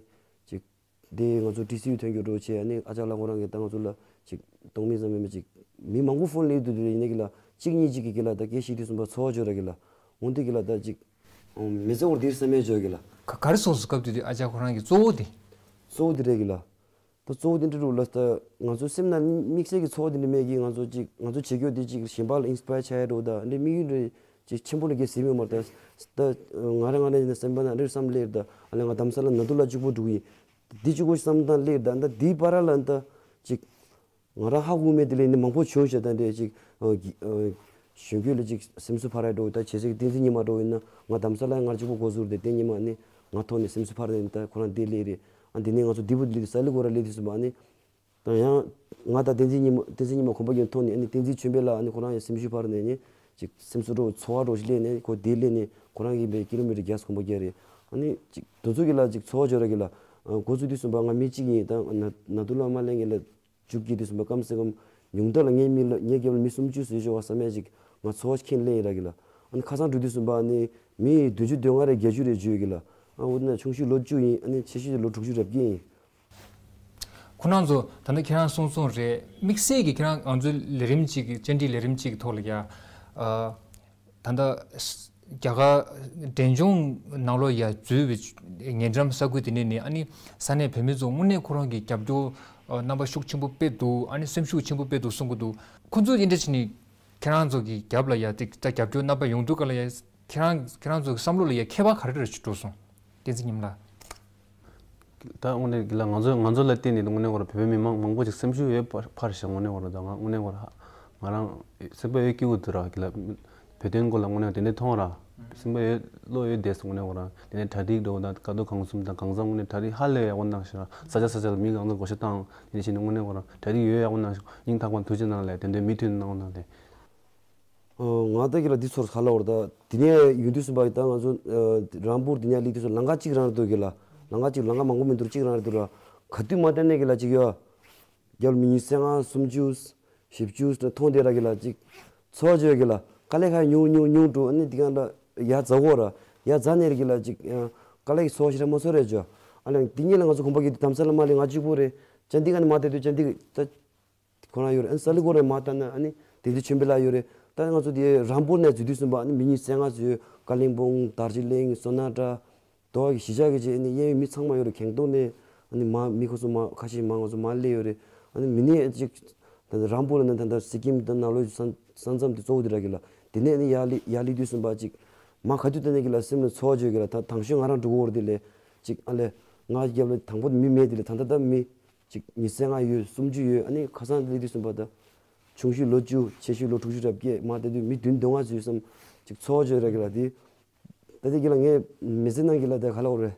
ཅིག་དེ་ང་ཚོ་ཊི་སི་ཡུ་ཐོན་རྒྱུ་འགྲོ་བྱས། ཨ་ནི་ཨ་ཅག་ལགས་ཁོ་རང་གིས་ད་ང་ཚོ་ལ་ཅིག་གཏོང་མིན་ཙམ་མེད་མེད་ཅིག་མི་མང་པོ་ཕོན་སླེབས་འདུག་དེ་ཡིན་ནའི་གི་ལ་གཅིག་གཉིས་ཅིག་གི་གི་ལ་ད་སྐད་བཤད་དུས་ཙམ་པ་ཚོར་བ་འཇོག་ར་གི་ལ་འོན་ཏེ་གི་ལ་ད་ཅིག་མི་ཚེ་འོར་དེར་བསམ་ཡས་འཇོག་གི་ལ། ག་ག་རེ་སོང་སོང་སྐབས་དེ་དུས་ཨ་ཅག་ཁོ་རང་གི་གཙོ་བོ་དེ། གཙོ་བོ་དེ་རེད་གི་ལ། ད་གཙོ་བོ་དེ་འདྲ་རུ་ལ་ད་ང་ཚོ་སེམས་ནང་དམིགས་བསལ་གྱི་ཚོར་བ་དེ་འདྲ་མེད་ཀི། ང་ཚོ་ཅིག་ང་ཚོ་བྱེད་རྒྱུ་དེ་ཅིག་གཞན་པ་ལ་ཨིན་སི་པ་ཡར་བྱ་ཡ་འགྲོ་ད་འདྲ་དམིགས་ཡུལ་འདྲ་ཅིག་ཆེན་པོ་ལ་གི་ཟིན་ཡོད་མ་རེད། ད་ད་ང་རང་ང་རང་ཡིན་ན་སེམས་པ་ན་འདྲ་བསམ་སླེབས་ད་ཨ་ལས་ང་དྷ་རམ་ས་ལ་ནཱ་དུ་ལ་གཅིག་པོ་འགྲོ་གི་ཡིན། འདི་གཅིག་པོ་བསམ་སྟངས་སླེབས་ད་ད་འདིའི་བར་ལ་ད་ཅིག་ང་རང་ཧ་གོ་མེད་དེ་ལས་ནི་མང་པོ་བྱུང་ཤག་ད་འདྲ་ཅིག་གཞོན་སྐྱེས་ལ་ཅིག་སེམས་གསོ་ཕར་ར་འགྲོ་ད་བྱེད་སའི་བསྟན་འཛིན་ཉི་མ་འགྲོ་ཡིན་ན་ང་དྷ་རམ་ས་ལ་ང་གཅིག་པོ་འགོ་ཟུར་དེ་བསྟན་ཉི་མ་ནི་ང་ཐོག་ནས་སེམས་གསོ་ཕར་ར་ཡིན་ད་ཁོ་རང་འདི་སླེབས་རེད། ཨ་འདི་ནས་ང་ཚོ་འདི་བུ་ལི་ས་ལི་གོ་ར་ལི་དུས་སུ་མ་ནི། ད་ཡང་ང་དང་བསྟན་འཛིན་ཉི་མ་བསྟན་འཛིན་ཉི་མ་གོམ་པ་རྒྱབ་ཐོག་ནས་ཨ་ནི་བསྟན་འཛིན་ཆོས་འཕེལ་ལགས་ཨ་ནི་ཁོ་རང་ཡང་སེམས་ཤུགས་འཕར་ནས་ནི་ཅིག་སེམས་གསོ་འགྲོ་ཚོར་བ་འགྲོ་ཞིག་སླེབས་ནས་ཁོ་དེ་སླེབས་ནས་ཁོ་རང་གི་བའི་ཀི་ལོ་མི་ཊར་བརྒྱ་གོམ་པ་རྒྱབ་རེད། ཨ་ནི་ཅིག་དུས་ཚོད་ཀྱི་ལ་ཅིག་ཚོར་བ་འཇོག་ར་གི་ལ་འགོ་ཚུགས་དུས་སུ་མ་ང་མི་གཅིག་ཡིན་ད་ན་ན་དུ་ལ་མ་ལེན་གི་ལ་མཇུག་སྐྱེལ་དུས་སུ་མ་ཀམ་སེ་ཀམ་ཉུང་མཐའ་ལ་ངའི་མི་ལ་ངའི་རྒྱབ་ལ་མི་སུམ་ཅུ་ཟེར་ཤོག་བ་བསམ་ཡ་ཅིག་ང་ཚོར་བ་ཁྱེད་སླེབས་ཡིན་ར་གི་ལ། ཨ་ནི་ཁ་སང་འགྲོ་དུས་སུ་མ་ནི་མི་བདུན་ཅུ་དོན་ལྔ་རེ་བརྒྱད་ཅུ་རེ་འཇུས་གི་ལ། ཨ་འོ་ན་ཆུང་ཤོས་ལོ་བཅུ་ཡིན། ཨ་ནི་ཆེ་ཤོས་ལོ་དྲུག་ཅུ་རེ་བརྒྱད་ཡིན། ཁོ་རང་ཚོ་ད་ལྟ་ཁྱེད་རང་གསུངས་སོང་རེད། དམིགས་བསལ་གྱི་ཁྱེད་རང་ང་ཚོའི་ལས་རིམ་གཅིག་གི་བཅར་འདྲི་ལས་རིམ་གཅིག་གི་ཐོག་ལ་ཡ། ཨ། ད་ལྟ་རྒྱ་གར་འབྲས་ལྗོངས་ནང་ལོགས་ཡ་འཛུལ་བའི་ཉེ་འགྲམ་ས་ཁུལ་དེ་ནས་ནི་ཨ་ནི་ས་གནས་བོད་མི་ཚོ་དངོས་གནས་ཁོ་རང་གི་རྒྱབ་སྐྱོར་རྣམ་པ་ཤུགས་ཆེན་པོ་དཔེ་འདུག་ཨ་ནི་སེམས་ཤུགས་ཆེན་པོ་དཔེ་འདུག་གསུང་གི་འདུག་ཁོ་ཚོ་འདི་འདྲ་བྱས་ནས་ཁྱེད་རང་ཚོ་གི་རྒྱབ་ལ་ཡ་དེ་ད་རྒྱབ་སྐྱོར་རྣམ་པ་ཡོང་དུས་ག་ལ་ཡ་ཁྱེད་རང་ཁྱེད་རང་ཚོ་གི་བསམ་བློ་ལ་ཡ་ཁྱད་པར་ག་རེ་རེ་ཞིག་འགྲོ་སོང་། བསྟན་འཛིན་ཉི་མ་ལགས། ད་དངོས་གནས་གི་ལ་ང་ཚོ་ང་ཚོ་ལ་བརྟེན་ནས་དངོས་གནས་ཁོ་རང་བོད་པའི་མི་མང་མང་པོ་ཅིག་སེམས་ཤུགས་ཡོད་པ་ཕར་ཞིག་དངོས་གནས་ཁོ་རང་ད་ང་དངོས་གནས་ཁོ་རང་ང་རང་སེམས་པ་ཡོད་སྐྱིད་པོ་འདུག་ར་གི་ལ་བོད་དོན་སྐོར་ལ་དངོས་གནས་དེ་འདྲ་མཐོང་ར་སེམས་པ་ཡོད་བློ་ཡོད་བསྡད་སོང་། དངོས་གནས་ཁོ་རང་དེ་ནས་གྲ་སྒྲིག་འགྲོ་དང་དཀའ་སྡུག་གང་གསུམ་དང་གང་འཚམ་དངོས་གནས་གྲ་སྒྲིག་ཧ་ལས་ཡག་པོ་གནང་ཞིག་ར་ས་ཆ་ས་ཆ་ལ་མི་གང་འཚམ་བགོ་བཤའ་བཏང་དེ་ནས་ཕྱིན་ནས་དངོས་གནས་ཁོ་རང་གྲ་སྒྲིག་ཡོད་ཡག་པོ་གནང་ཞིག་སྙིང་ཐག་པ་ཐུགས་རྗེ་གནང་ལས་དེ་འདྲའི་མི་མཐུན་གནང་གནང་དེ། ང་ད་གི་ལ་འདི་ཚོར་ཁ་ལ་བར་ད་དེ་ནས་ཡོང་དུས་སུ་བ་ད་ང་ཚོ་རམ་པུར་དེ་ནས་སླེབས་དུས་སུ་ལམ་ཁ་གཅིག་རང་རེད་འདུག་གི་ལ། ལམ་ཁ་གཅིག་ལམ་ཁ་མང་པོ་མི་འདུག་གཅིག་རང་རེད་འདུག་ར། ག་དུས་མ་སྤྲད་ནས་གི་ལ་གཅིག་ཡོད། རྒྱབ་ལ་མི་ཉི་ཤུ་རྩ་ལྔ་སུམ་ཅུ་བཞི་བཅུ་མཐོང་དེ་ར་གི་ལ་གཅིག་ཚོར་བ་བྱོས་གི་ལ་དཀའ་ལས་ཁག་ཉུང་ཉུང་ཉུང་འགྲོ། ཨ་ནི་དེ་ག་ལ་ཡ་ཛ་གོ་ར་ཡ་ཛ་ནས་ར་གི་ལ་གཅིག་དཀའ་ལས་ཀྱི་ཚོར་བ་ཞིག་ར་མ་ཚོར་རེད་བྱོས། ཨ་ལ་དེ་ཉིད་ལ་ང་ཚོ་གོམ་པ་གི་དམ་ས་ལ་མ་ལས་ང་གཅིག་པོ་རེད། ཅན་དེ་ག་ནས་མ་དེ་དུས་ཅན་དེ་ག་ད། ཁོ་རང་ཡོད་རེད། ཨ་ནི་ས་ལི་གོ་རེ་མ་ལྟ་ན་ཨ་ནི་དེ་ཚོ་ཆོས་འཕེལ་ལགས་ཡོད་རེད། ད་ང་ཚོ་དེ་རམ་པུར་ནས་འཛུལ་དུས་ཙམ་པ་ཨ་ནི་མི་ཉི་ཤུ་རྩ་ལྔ་ཚོ་ཡོད། ཀ་ལིང་པོང་། དར་ཇི་ལིང་། སོ་ན་ཀྲ། དོ་བ་གི་གཞིས་ཆགས་ཀྱི་ཅིག་ཨ་ནི་གཡས་གཡོན་མི་ཚང་མ་ཡོད་རེད། གེང་ཏོག་ནས་ཨ་ནི་མ་མི་ཁོ་ཚོ་མ་ཁ་ཤས་མ་ང་ཚོ་མ་སླེབས་ཡོད་རེད། ཨ་ནི་མི་ནི་ཨ་ཅིག་ད་ལྟ་རམ་པུར་ལ་ནི་ད་ལྟ་སི་ཀིམ་ད་ནང་ལོགས་ས་ས་མཚམས་དེ་གཙོ་བོ་དེ་ར་གི་ལ། དེ་ནས་ཨ་ནི་ཡར་སླེབས་ཡར་སླེབས་དུས་ཙམ་པ་ཅིག་མ་ག་དུས་ད་ནས་གི་ལ་སེམས་ལ་ཚོར་བ་བྱོས་གི་ལ། ད་དང་ཤོས་ང་རང་འགྲོ་གི་ཡོད་རེད། དེ་ལས་ཅིག་ཨ་ལས་ང་རྒྱབ་ལ་དང་པོ་མི་མེད་དེ་ལས་ད་ལྟ་ད་མི། ཅིག་ཉི་ཤུ་རྩ་ལྔ་ཡོད། སུམ་ཅུ་ཡོད། ཨ་ནི་ཁ་སང་སླེབས་དུས་ཙམ་པ་ད་ཆུང་ཤོས་ལོ་བཅུ་ཆེ་ཤོས་ལོ་དྲུག་ཅུ་རེ་བརྒྱད་མ་ལྟ་དུས་མི་བདུན་བདུན་ལྔ་ཙམ་ཡོད་བསམ་ཅིག་ཚོར་བ་བྱོས་ར་གི་ལ། དེ་ད་དེ་གི་ལ་ངས་མི་ཚེ་ནང་གི་ལ་ད་ག་ལ་འོ་རེད།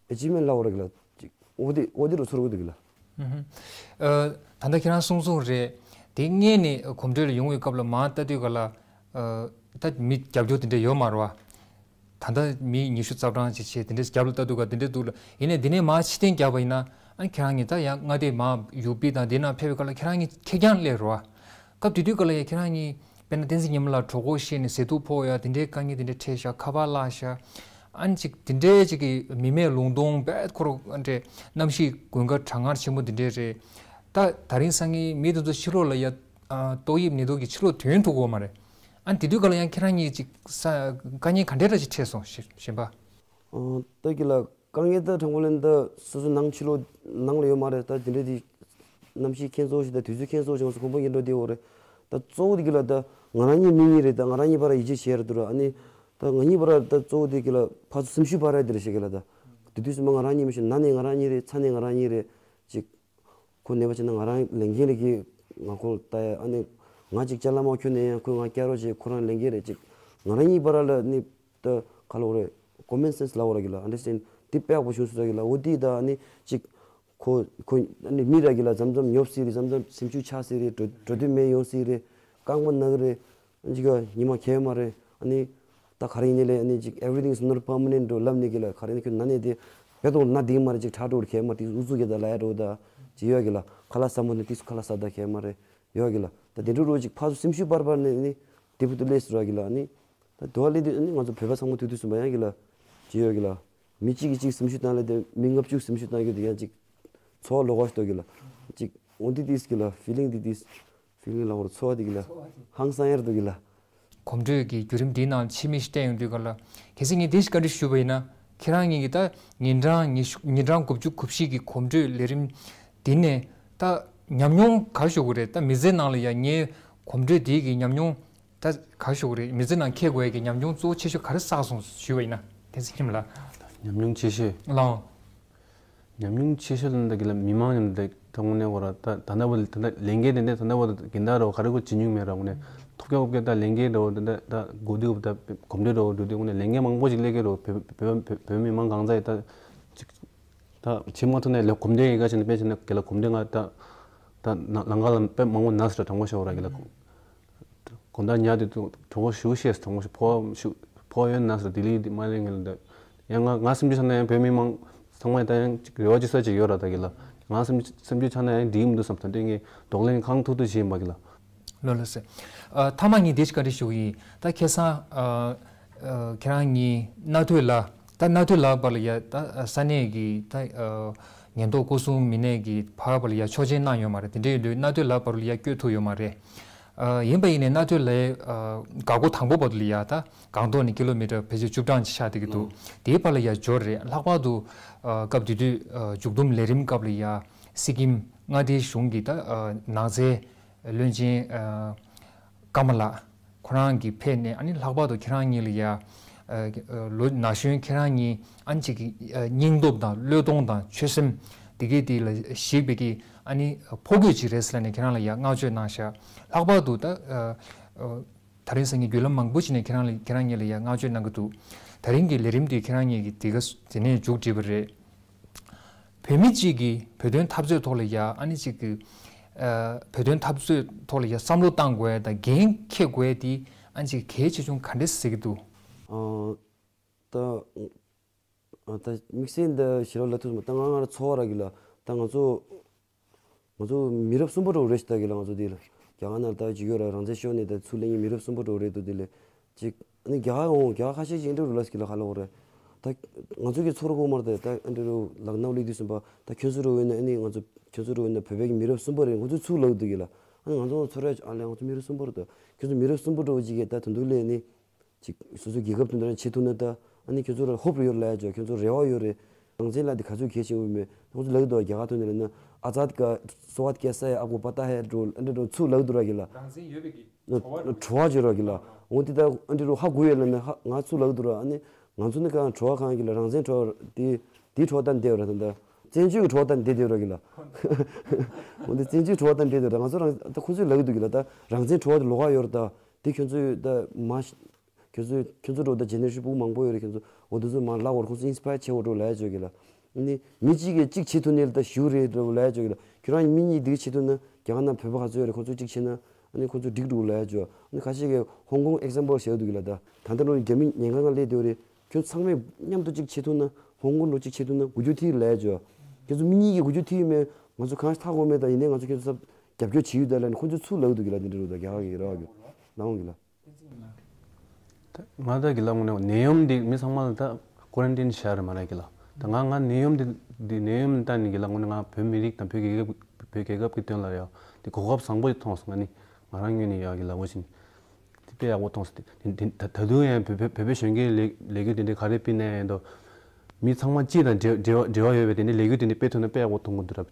ཨེ་ཅི་མེན་ལ་འོ་ར་གི་ལ་ཅིག་འོ་དེ་འོ་དེ་རུ་ཚོར་གི་འདུག་གི་ལ། ཨ་ད་ལྟ་ཁྱེད་རང་གསུངས་སོང་རེད། དེ་སྔས་ནས་གོམ་བགྲོད་ལ་ཡོང་བའི་སྐབས་ལ་མ་ལྟ་དུས་ག་ལ། ད་མི་རྒྱབ་སྐྱོར་དེ་འདྲ་ཡོད་མ་རེད་བ། ད་ལྟ་མི་ཉི་ཤུ་རྩ་གྲངས་ཅིག་བྱས་དེ་འདྲ་རྒྱབ་ལ་ལྟ་འདུག་ག་དེ་འདྲ་འདུག་ལ། ཡིན་ནའི་འདི་ནས་མར་ཕྱིར་འཐེན་རྒྱབ་པ་ཡིན་ན་ཨ་ཁྱེད་རང་གིས་ད་ཡང་མངའ་སྡེ་མར་ཡུ་པི་དང་འདི་ན་ཕེབས་པའི་སྐབས་ལ་ཁྱེད་རང་གཉིས་ཁེར་རྐྱང་སླེབས་རེད་བ། སྐབས་དེ་དུས་སྐབས་ལ་ཡང་ཁྱེད་རང་གཉིས་དཔེར་ན་བསྟན་འཛིན་ཉི་མ་ལགས་གྲོད་ཁོག་བཤལ་ནས་ཟས་དུག་ཕོག་ཡ་དེ་འདྲའི་དཀའ་ངལ་དེ་འདྲ་འཕྲད་ཤག་ཁ་པར་བརླག་ཤག་ཨ་ནི་ཅིག་དེ་འདྲའི་ཅིག་གི་མི་མེད་ལུང་སྟོང་བས་ཁོ་རང་ཨ་འདྲའི་གནམ་གཤིས་དགུན་ཁ་གྲང་ངར་ཆེན་པོ་དེ་འདྲའི་རེད། ད་ད་རིང་སང་ཉིན་མི་དེ་ཚོ་ཕྱི་ལོགས་ལ་ཡ་ཏོག་དབྱིབས་ནད་དུག་གི་ཕྱི་ལོགས་ཐོན་ཐུབ་ཀྱི་ཡོད་མ་རེད། ཨ་ནི་དེ་དུས་སྐབས་ལ་ཡང་ཁྱེད་རང་གཉིས་ཅིག་ས་དཀའ་ངལ་ག་འདྲ་འདྲ་ཞིག་འཕྲད་སོང་ཞེས་གཞན་པ། ཨོ་ད་གི་ལ་དཀའ་ངལ་ད་དྲང་པོ་ལན་ད་སོ་སོ་ནང་ཕྱི་ལོགས་ནང་ལ་ཡོད་མ་རེད། ད་དེ་འདྲ་དེ་གནམ་གཤིས་ཁྱད་མཚར་ཞིག་ད་དུས་ཚོད་ཁྱད་མཚར་ཞིག་ང་ཚོ་གོམ་པ་ཡིན་འགྲོ་དེ་འོ་རེད། ད་གཙོ་བོ་དེ་གི་ལ་ད་ང་རང་གཉིས་མི་གཉིས་རེད། ད་ང་རང་གཉིས་བར་ཡིད་ཆེས་བྱས་རེད་འདུག་ར། ཨ་ནི་ད་ང་གཉིས་བར་ད་གཙོ་བོ་དེ་གི་ལ་ཕར་ཚུར་སེམས་ཤུགས་སྤར་ཡ་དེ་རེད་ཤེས་གི་ལ། ད་དེ་དུས་སུ་མ་ང་རང་གཉིས་མི་ཤེས་ན་ནས་ང་རང་གཉིས་རེད། ཚ་ནས་ང་རང་གཉིས་རེད། ཅིག་ཁོ་ནད་པ་བྱས་ན་ང་རང་ལས་འགན་རེད་གི། ང་ཁོ་ལ་ལྟ་ཡ། ཨ་ནི་ང་ཅིག་ཅ་ལག་མ་ཁྱོན་ནས་ཡང་ཁོས་ང་བསྐྱལ་རོགས་བྱས། ཁོ་རང་ལས་འགན་རེད། ཅིག་ང་རང་གཉིས་བར་ལ་ནི་ད་ག་ལ་འོ་རེད། ཀོ་མན་སེན་སི་ལ་འོ་ར་གི་ལ། ཨན་ཌར་སི་ཊེན་ཌི་དེ་དཔེ་ཡག་པོ་བྱུང་སོང་ས་གི་ལ། འོ་དེ་ད་ཨ་ནི་ཅིག་ཁོ་ཁོ་ཨ་ནི་མི་ར་གི་ལ་མཚམས་མཚམས་ཉོབ་སྲིད་རེད། མཚམས་མཚམས་སེམས་ཤུགས་ཆག་སྲིད་རེད། འགྲོ་འགྲོ་འདོད་མེད་ཡོང་སྲིད་རེད། རྐང་པ་ན་གི་རེད། ཨ་ཅིག་ག་ཉི་མ་གས་མ་རེད། ཨ་ནི་ད་ག་རེ་ཡིན་ནའི་ལས་ཨ་ནི་ཅིག་everything is not permanent འགྲོ་ལབ་ནས་གི་ལ། ག་རེ་ནི་ཁྱོད་ན་ནས་དེ་བེ་ཏོང་ན་དེ་མ་རེད། ཅིག་ཁྲག་འགྲོ་གས་མ་དེ་ཨུ་ཚུགས་གི་ད་ལ་ཡ་འགྲོ་ད་ཅིག་ཡོད་གི་ལ། ཁ་ལག་ཟ་མོ་ནི་དེ་སུ་ཁ་ལག་ཟ་ད་གས་མ་རེད། ཡོད་གི་ལ། ད་དེ་འདྲ་རུ་ཅིག་ཕར་ཚུར་སེམས་ཤུགས་སྤར་སྤར་ནས་ནི་ བདེ་པོ་འདུག་ལས་སུ་ར་གི་ལ་ཨ་ནི། ད་དུ་བ་ལས་དུས་ཨ་ནི་ང་ཚོ་བོད་པ་ཚང་མ་ཐུག་དུས་གསུམ་པ་ཡང་གི་ལ་ཅི་ཡོད་གི་ལ། མི་གཅིག་གིས་གཅིག་སེམས་ཤུགས་བཏང་ལས་དེ་མི་ལྔ་བཅུ་སེམས་ཤུགས་བཏང་གི་དེ་ཡང་གཅིག་ཚོར་བ་ལོག་པ་ཞིག་འདུག་གི་ལ། གཅིག་འོ་འདི་ཏིས་གི་ལ་ཕི་ལིང་འདི་ཏིས་ཕི་ལིང་ལ་འོར་ཚོར་བ་འདི་གི་ལ་ཧང་སང་ཡར་འདུག་གི་ལ། གོམ་བགྲོད་ཀྱི་བརྒྱུད་རིམ་འདིའི་ནང་ཕྱི་མིག་ཅིག་བལྟས་ཡོང་དུས་ག་ལ། གལ་སྲིད་ངས་འདི་ཞིག་བཀའ་འདྲི་ཞུས་པ་ཡིན་ན། ཁྱེད་རང་ཉིད་ཀྱིས་ད་ཉིན་གྲངས་ཉི་ཤུ་ཉིན་གྲངས་དགུ་བཅུ་གོ་བཞི་གི་གོམ་བགྲོད་ལས་རིམ་འདི་ནས་ད་ཉམས་མྱོང་ག་རེ་ཞུ་དགོས་རེད། ད་མི་ཚེ་ནང་ལ་ཡང་ངའི་གོམ་བགྲོད་འདི་གི་ཉམས་མྱོང་ད་ག་རེ་ཞུ་དགོས་རེད། མི་ཚེ་ནང་འཁྱེར་དགོས་ཡ་གི་ཉམས་མྱོང་གཙོ་བོ་ཆེ་ཤོས་ག་རེ་བསགས་སོང་ཞུས་པ་ཡིན་ན། བསྟན་འཛིན་ཁྱིམ་ལགས། ཉམས་མྱོང་ཆེ་ཤོས། ལགས། ཉམས་མྱོང་ཆེ་ཤོས་ལ་འདི་གི་ལ་མི་མང་མཉམ་དུ་ཐོག་ནས་འོ་ར་ད་ད་ལྟ་བར་ད་ལས་འགན་དེ་འདྲ་ད་ལྟ་བར་གི་འདྲ་རོ་ག་རེ་གོ་བྱེད་མྱོང་མེད་ར། འོ་ནས་ཐོབ་སྐྱོ་སྐྱོ་ད་ལས་འགན་རོ་ད་ད་ད་གོ་དུས་ད་གོམ་བགྲོད་རོ་འགྲོ་དུས་འོ་ནས་ལས་འགན་མང་པོ་ཞིག་སླེབས་ཀྱི་རོ། བོད་བོད་བོད་མི་མང་གང་ཚ་ཡི་ད་ཅིག་ད་བྱེད་མ་ཐུབ་ནས་ལས་གོམ་བགྲོད་ཡི་ག་བྱས་ནས་དཔེ་བྱས་ན་གི་ལ་གོམ་བགྲོད་ང་ད་ད་ལང་ཀ་ལ་དཔེ་མང་པོ་ན་སི་ར་དྲང་པོ་ཤོར་ར་གི་ལ། དགོང་དག་ཉལ་དུས་དུ་གྲོད་ཁོག་ཞུ་ཤེས་གྲོད་ཁོག་ཕོ་ཞུ་ཕོ་ཡོད་ན་སོ་ལྡི་ལི་དེ་མ་ལེན་ངེས་ལ་འདོད། ཡང་ང་ང་སེམས་ཅན་ཆ་ན་ཡང་བོད་མི་མང་ཚང་མ་ད་ཡང་ཅིག་རེ་བ་ཅིག་ས་ཅིག་ཡོད་ར་ད་གི་ལ། ང་སེམས་སེམས་ཅན་ཆ་ན་ཡང་འགྲིག་མི་འདུག་བསམ་ད་འདི་ངས་གདོང་ལེན་གང་ཐུབ་ཐུབ་བྱེད་ཡིན་པ་གི་ལ། ལོ་ལོ་སེ། ཨ་མཐའ་མ་ངས་འདི་ཞིག་བཀའ་འདྲི་ཞུ་གི་ཡིན། ད་ཁ་སང་ཨ་ཨ་ཁྱེད་རང་གཉིས་གནའ་སྟོད་ལ་ད་གནའ་སྟོད་ལ་བར་ལ་ཡ་ད་ས་གནས་ཀྱི་ད་ཨ་ཉེན་རྟོག་སྐོར་སྲུང་མི་སྣས་ཀྱི་ཕར་བར་ལ་ཡ་ཆོག་མཆན་གནང་ཡོད་མ་རེད། དེ་འདྲ་ཡིན་དུས་གནའ་སྟོད་ལ་བར་ལ་ཡ་བསྐྱོད་ཐུབ་ཡོད་མ་རེད། ཨ་ཡིན་པ་ཡིན་ནའི་གནའ་སྟོད་ལའི་ཨ་འགག་སྒོ་དང་པོ་བར་དུ་ལ་ཡ་ད་སྒང་ཏོག་ནས་ཀི་ལོ་མི་ཊར་ཕལ་ཆེར་བཅུ་གྲངས་ཅིག་ཆགས་བསྡད་ཀྱི་འདུག་དེའི་བར་ལ་ཡ་འབྱོར་རེད། ལྷག་པར་དུ་ཨ་སྐབས་དེ་དུས་ཨ་མཇུག་བསྡོམས་ལས་རིམ་སྐབས་ལ་ཡ་སི་ཀིམ་མངའ་སྡེའི་གཞུང་གི་ད་ཨ་ནགས་ཚལ་བློན་ཆེན་ཨ་ཀརྨ་ལགས་ཁོ་རང་གིས་ཕེབས་ནས། ཨ་ནི་ལྷག་པར་དུ་ཁྱེད་རང་གཉིས་ལ་ཡ་ཨ་ལོ་ན་གཞོན་ཁྱེད་རང་གཉིས་ཨ་ནི་ཅིག་གི་ཨ་སྙིང་སྟོབས་དང་བློས་གཏོང་དང་ཆོད་སེམས་དེ་གའི་དེ་ལ་གཞིགས་པའི་གི་ཨ་ནི་ཕོ་རྒོད་ཅིག་རེད་ཟེར་ལབ་ནས་ཁྱེད་རང་ལ་ཡ་བསྔགས་བརྗོད་གནང་ཤག་ལྷག་པར་དུ་ད་ཨ་ཨ་ད་རིང་སང་ཉིན་བརྒྱུད་ལམ་མང་པོ་ཞིག་ནས་ཁྱེད་རང་ལ་ཁྱེད་རང་གཉིས་ལ་ཡ་བསྔགས་བརྗོད་གནང་གི་འདུག་ད་རིང་གི་ལས་རིམ་དེ་ཁྱེད་རང་གཉིས་ཀྱིས་དེ་ག་དེ་ནས་མཇུག་བསྒྲིལ་བ་རེད། བོད་མི་གཅིག་གིས་བོད་དོན་འཐབ་རྩོད་ཐོག་ལ་ཡ་ཨ་ནི་གཅིག་གིས་ཨ་བོད་དོན་འཐབ་རྩོད་ཐོག་ལ་ཡ་བསམ་བློ་བཏང་དགོས་ཡ་དང་འགན་འཁྱེར་དགོས་ཡ་དེ་ཨ་ནི་གཅིག་གལ་ཆེ་ཆུང་ག་འདྲས་ཟེར་གྱི་འདུག་ཨ་ད་ཨ་ད་དམིགས་བསལ་འདི་ཞེ་དྲག་ལབ་ཐུབ་མ། ད་ང་ང་ར་ཚོར་བ་ར་གི་ལ་ད་ང་ཚོ་ང་ཚོ་མི་རབས་གསུམ་པ་འདྲ་བོ་རེད་ཤག་ད་གི་ལ། ང་ཚོ་འདི་ལ་རྒྱ་གར་ནང་ལ་ད་ཅིག་ཡོད་ར་རང་བཙན་ཤོར་ནས་ད་ཚུར་སླེབས་མཁན་མི་རབས་གསུམ་པ་འདྲ་བོ་རེད་འདུག་འདི་ལ་ཅིག་ཨ་ནི་རྒྱ་གར་འོང་རྒྱ་གར་ཁ་ཤས་ཅིག་འདྲ་བོ་ལ་སྐྱིད་ལ་ཁ་ལ་འོ་རེད། ད་ང་ཚོ་གི་ཚོར་གོ་མར་ད་ད་ཨ་འདྲ་བོ་ལག་ནའུ་ལི་དུས་གསུམ་པ་ད་ཁྱོད་ཚོ་འདྲ་བོ་ཡིན་ན་ཨ་ནི་ང་ཚོ་ཁྱོད་ཚོ་འདྲ་བོ་ཡིན་ན་བོད་པའི་གི་མི་རབས་གསུམ་པ་རེད། ང་ཚོ་ཚུར་ལབ་འདུག་གི་ལ། ཨ་ནི་ང་ཚོ་ཚོར་ཡ་ཨ་ལས་ང་ཚོ་མི་རབས་གསུམ་པ་རེད། ད་ཁྱོད་ཚོ་མི་རབས་གསུམ་པ་འདྲ་བོ་ཅིག་གི་ད་དོན་དུ་ལས་ནི། ཅིག་སོ་སོའི་རྒྱལ་ཁབ་དེ་འདྲ་བྱེད་ཐུབ་ན་ད་ཨ་ནི་ཁྱོད་ཚོ་ལ་ཧོབ་རེ་ཡོད་ལ་ཡ་ཅོ། ཁྱོད་ཚོ་རེ་བ་ཡོད་རེད། རང་བཙན་ལ་དེ་ག་ཚོད་གལ་ཆེན་པོ་མེད། ཁོང་ཚོ་ལབ་འདུག་རྒྱ་གར་ཐོན་ནས་ལབ་ན་ཨ་ཛཱད་ཀ་སོ་ཝཱད་ཀེ་སཱ་ཧེ་ཨབ་ཀོ་པ་ཏཱ་ཧེ་འགྲོ་ཨ་འདྲ་འགྲོ་ཚུར་ལབ་འདུག་ར་གི་ལ། རང་བཙན་ཡོད་པའི་གི་ཨ་བྲོ་བ་ཅོ་ར་གི་ལ། འོ་དེ་ད་ཨ་འདྲ་འགྲོ་ཧ་གོ་ཡོད་ལབ་ན་ཧ་ང་ཚུར་ལབ་འདུག་ར། ཨ་ནི་ང་ཚོ་ནི་གང་བྲོ་བ་གང་གི་ལ་རང་བཙན་བྲོ་བ་དེ་དེའི་བྲོ་བ་ད་འདེད་ར་ད་ད་བཙན་བྱོལ་གི་བྲོ་བ་ད་འདེད་འདེད་ར་གི་ལ། འོ་དེ་བཙན་བྱོལ་བྲོ་བ་ད་འདེད་འདེད་ར། ང་ཚོ་རང་ད་ཁོང་ཚོས་ལབ་འདུག་གི་ལ། ད་རང་བཙན་བྲོ་བ་དེ་ལོགས་ཀ་ཡོད་ར། ད་དེ་ཁྱོད་ཚོས་ད་མ་ཁྱོད་ཚོ་ཁྱོད་ཚོ་འགྲོ་ད་ཇེ་ནེ་རེ་ཤན་སྤུ་གུ་མང་པོ་ཡོད་རེད། ཁྱོད་ཚོ་འོ་དེ་ཚོ་མར་ལབ་འོར་ཁོང་ཚོ་ཨིན་སི་པ་ཡར་བྱེད་འོར་འགྲོ་ལབ་ཡ་ཅོ་གི་ལ། ཨ་ནི་མི་གཅིག་གིས་གཅིག་བྱེད་ཐུབ་ནས་ད་ཞུ་རེད་འགྲོ་ལབ་ཡ་ཅོ་གི་ལ། ཁྱོད་རང་མི་གཉིས་འདི་ག་བྱེད་ཐུབ་ན་རྒྱ་གར་ནང་བོད་པ་ག་ཚོད་ཡོད་རེད། ཁོང་ཚོ་གཅིག་བྱེད་ན་ཨ་ནི་ཁོང་ཚོ་འགྲིག་འགྲོ་ལབ་ཡ་ཅོ། ཨ་ནི་ཁ་ཤས་ཀྱིས་ཧོང་ཀོང་ཨེག་ཛམ་པལ་བྱེད་འདུག་གི་ལ། ད་ད་ལྟ་འགྲོ་རྒྱ་མི་ཉེན་ཁ་ནང་སླེབས་བསྡད་ཡོད་རེད། ཁྱོད་ཚང་མས་མཉམ་དུ་གཅིག་བྱེད་ཐུབ་ན་ཧོང་ཀོང་འགྲོ་གཅིག་བྱེད་ཐུབ་ན་དགུ་བཅུ་ཐིག་ལབ་ཡ་ཅོ། ཁྱོད་ཚོ་མི་གཉིས་ཀྱིས་དགུ་བཅུ་ཐིག་མེད་ང་ཚོ་གང་ཤེས་ཐག་གོ་མེད། ད་ཡིན་ནའི་ང་ཚོ་ཁྱོད་ཚོ་རྒྱབ་སྐྱོར་བྱེད་ཡུལ་ད་ལབ་ནས་ཁོང་ཚོས་ཚུར་ལབ་འདུག་གི་ལ། དེ་འདྲ་རུ་ད་རྒྱ་གར་གི་ར་བ་གི་ལ་འོང་གི་ལ། ད་ང་ད་གི་ལ་དངོས་གནས་ནད་ཡམས་འདི་མི་ཚང་མ་ལ་ད་ཀོ་རན་ཊིན་བྱས་རེད་མ་རེད་གི་ལ། ད་ང་ང་ནད་ཡམས་འདི་འདི་ནད་ཡམས་ད་ནི་གི་ལ་དངོས་གནས་ང་བོད་མི་རིགས་དང་བོད་རྒྱལ་ཁབ་བོད་རྒྱལ་ཁབ་ཀྱི་དོན་ལ་ཡ་འདི་གོ་སྐབས་བཟང་པོ་ཞིག་མཐོང་སོང་། ང་ནི་ང་རང་ངོས་ནས་ཡ་གི་ལ་འོ་བཞིན་འདི་དཔེ་ཡག་པོ་མཐོང་སོང་། དེ་དེ་ད་ད་དུང་ཡང་བོད་བོད་བོད་པའི་གཞོན་སྐྱེས་ལས་ལས་འགུལ་དེ་འདྲ་ག་རེ་སྤེལ་ན་ཡང་དོ་མི་ཚང་མ་སྤྱི་དང་འབྲེལ་འབྲེལ་བ་འབྲེལ་བ་ཡོད་པའི་དེ་འདྲ་ལས་འགུལ་དེ་འདྲ་སྤེལ་ཐུབ་ན་དཔེ་ཡག་པོ་མཐོང་གི་འདུག་ར།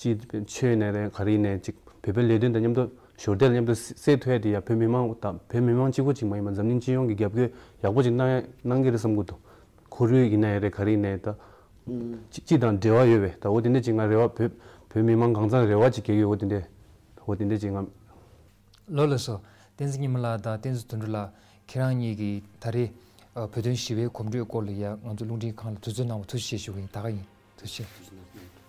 སྤྱི་ཆོས་ནས་རེད་ག་རེ་ནས་ཅིག་བོད་པའི་ལས་དོན་དང་མཉམ་དུ་ཞོར་དེ་ལ་མཉམ་དུ་སེལ་ཐུབ་ཡ་དེ་ཡ་བོད་མི་མང་དང་བོད་མི་མང་གཅིག་པོ་ཅིག་མ་ཡིན་པར་འཛམ་གླིང་སྤྱི་ཡོངས་ཀྱི་རྒྱབ་སྐྱོར་ཡག་པོ་ཅིག་གནང་ཡ་གནང་གི་རེད་བསམ་གི་འདུག་ཁོར་ཡུག་ཡིན་ན་ཡང་རེད་ག་རེ་ཡིན་ན་ཡང་ད་སྤྱི་སྤྱི་དང་འབྲེལ་བ་ཡོད་པའི་ད་འོ་དེ་འདྲ་ཅིག་ང་རེ་བ་བོད་བོད་མི་མང་གང་ཚང་རེ་བ་ཅིག་རྒྱག་གི་ཡོད། འོ་དེ་འདྲ་འོ་དེ་འདྲ་ཅིག་ང་། ལགས་ལགས་སོ། བསྟན་འཛིན་ཉི་མ་ལགས་དང་བསྟན་འཛིན་དོན་གྲུབ་ལགས། ཁྱེད་རང་གཉིས་ཀྱིས་ད་རེས་ཨ་བོད་དོན་ཞི་བའི་གོམ་བགྲོད་སྐོར་ལ་ཡ་ང་ཚོ་རླུང་འཕྲིན་ཁང་ལ་དུས་ཚོད་གནང་བར་ཐུགས་རྗེ་ཆེ་ཞུ་གི་ཡིན། ད་ག་ཡིན། ཐུགས་རྗེ་ཆེ།